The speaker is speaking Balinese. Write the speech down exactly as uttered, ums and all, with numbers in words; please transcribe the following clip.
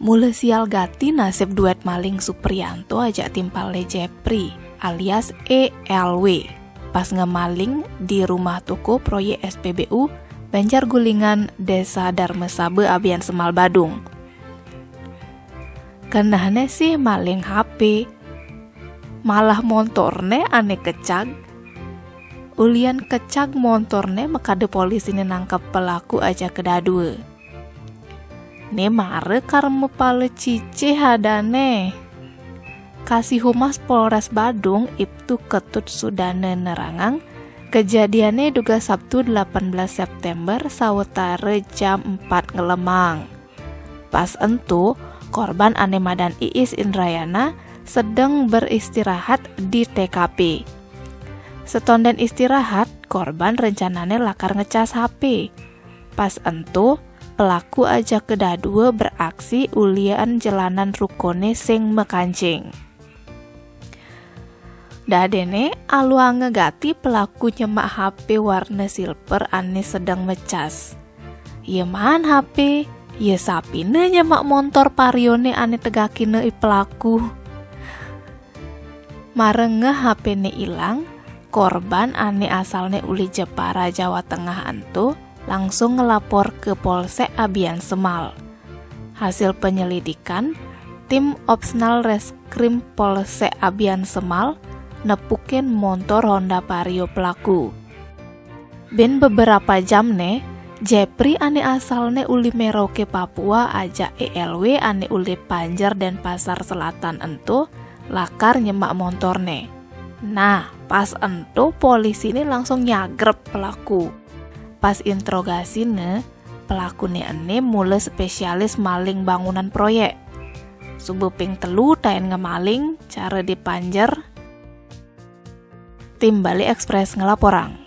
Mula sial gati nasib duet maling Suprianto ajak timpalne Jepri alias E L W pas ngemaling di rumah toko proyek S P B U Banjar Gulingan, Desa Darmasaba, Abiansemal, Badung. Kenehne sih maling H P, malah montorne ane kecag. Ulian kecag montorne makada polisine nangkep pelaku ajaka dadua. Ne mara karma pala cicih adane. Kasih Humas Polres Badung, Ibtu Ketut Sudana, nerangang, kejadiane dugas Sabtu delapan belas September sawetara jam empat ngelemang. Pas ento, korban ane madan Iis Indrayana sedeng beristirahat di T K P. Setonden istirahat, korban rencanane lakar ngecas H P. Pas ento, pelaku ajaka dadua beraksi ulian jelanan rukone sing makancing. Dadene aluanga gati pelaku nyemak H P warna silver ane sedeng mecas. Ye maan H P, ye sapine nyemak montor Varione ane tegakina i pelaku. Mara ngeh H P-ne ilang, korban ane asalne uli Jepara, Jawa Tengah ento langsung ngelapor ke Polsek Abiansemal. Hasil penyelidikan, tim Opsnal Reskrim Polsek Abiansemal nepukin montor Honda Vario pelaku. Bin beberapa jam ne, Jepri ane asalne uli Merauke, Papua, ajak E L W ane uli Panjer, Denpasar Selatan ento lakar nyemak montorne. Nah, pas ento polisine langsung nyagrep pelaku. Pas interogasi ne, pelakune ene mula spesialis maling bangunan proyek. Suba ping telu taen ngemaling cara di Panjer. Tim Bali Express ngelaporang.